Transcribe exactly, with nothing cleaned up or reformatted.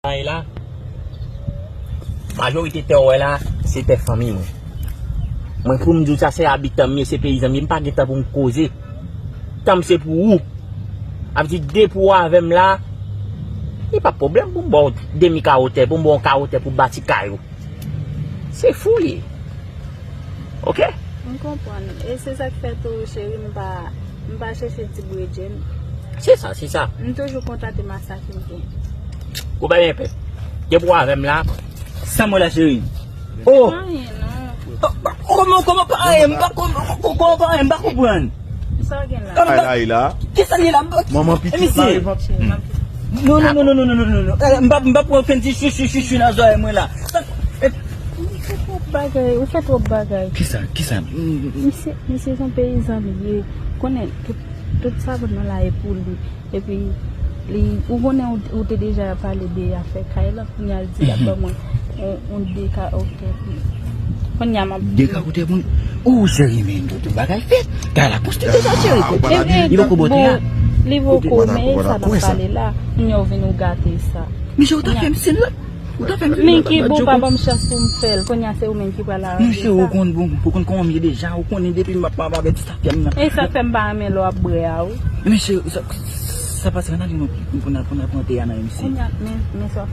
Ay la, majorite tè w wè la, se tè fanmi mwen. Mwen, pou m di w sa, se abitan m ye, se peyizan m ye, m pa gen tan pou m koze. Tan m se pou ou. Ap di depi w avè m la, li pa pwoblèm pou m ba w demi kawo tè, pou m ba w yon kawo tè pou bati kay ou. Se fou li ye. Oke? M konprann. E se sa k fè tou, cheri, m pa, m pa chèche ti bredjenn. Se sa, se sa. M toujou kontante m ak sa ki m gen. Ou pa gen pè. Depi w avè m la, san mwen la, cheri. Oh! Anyen, non. Kòman, kòman pa anyen? M pa, kòman, kòman pa anyen? M pa konprann. Sa w gen la? Kòman pa, ay, ay, la. Kisa li la? Manman pitit, mesye. Mari vant. Cheri, m ap Non, non, non, non, non, non, non, non, non. Eh, m pa, m pa pran okenn ti chouchou, chouchou nan zòrèy mwen la. Sa, eh, Ou fè twòp bagay, ou fè twòp bagay. Kisa, kisa? Misye, misye se yon peyizan li ye. Konnen, tout, tout sa pou nou la e pou li. Epi, li, ou konnen ou, ou te deja pale de afè kay la, kounye a l di l ap ban mwen yon, yon de ka, oke. Kounye a m ap De ka kote pou nou. Ou cheri, men tout, tout bagay fèt. Kay la konstwi deja, cheri. Ah, ou pa ta byen. Li poko bote a. Li poko, men sa n ap pale la. Kounye a w vin ou gate sa. Misye, ou ta fè m sin la. Ou ta fè m sin la. Men ki bon, pa ban m chans pou m fè l. Kounye a se ou menm ki pral aranje sa. Misye, ou konn bon, ou konn kòman m ye deja, ou konnen depi m ap, m ap avèti sa fè m nan. E sa k fè m pa renmen lè w ap bwè a, wi. Misye, sa, sa pase, ann ale nou pou n al, pou n al pran te a nan M C. Kounye a, men, men sa w ap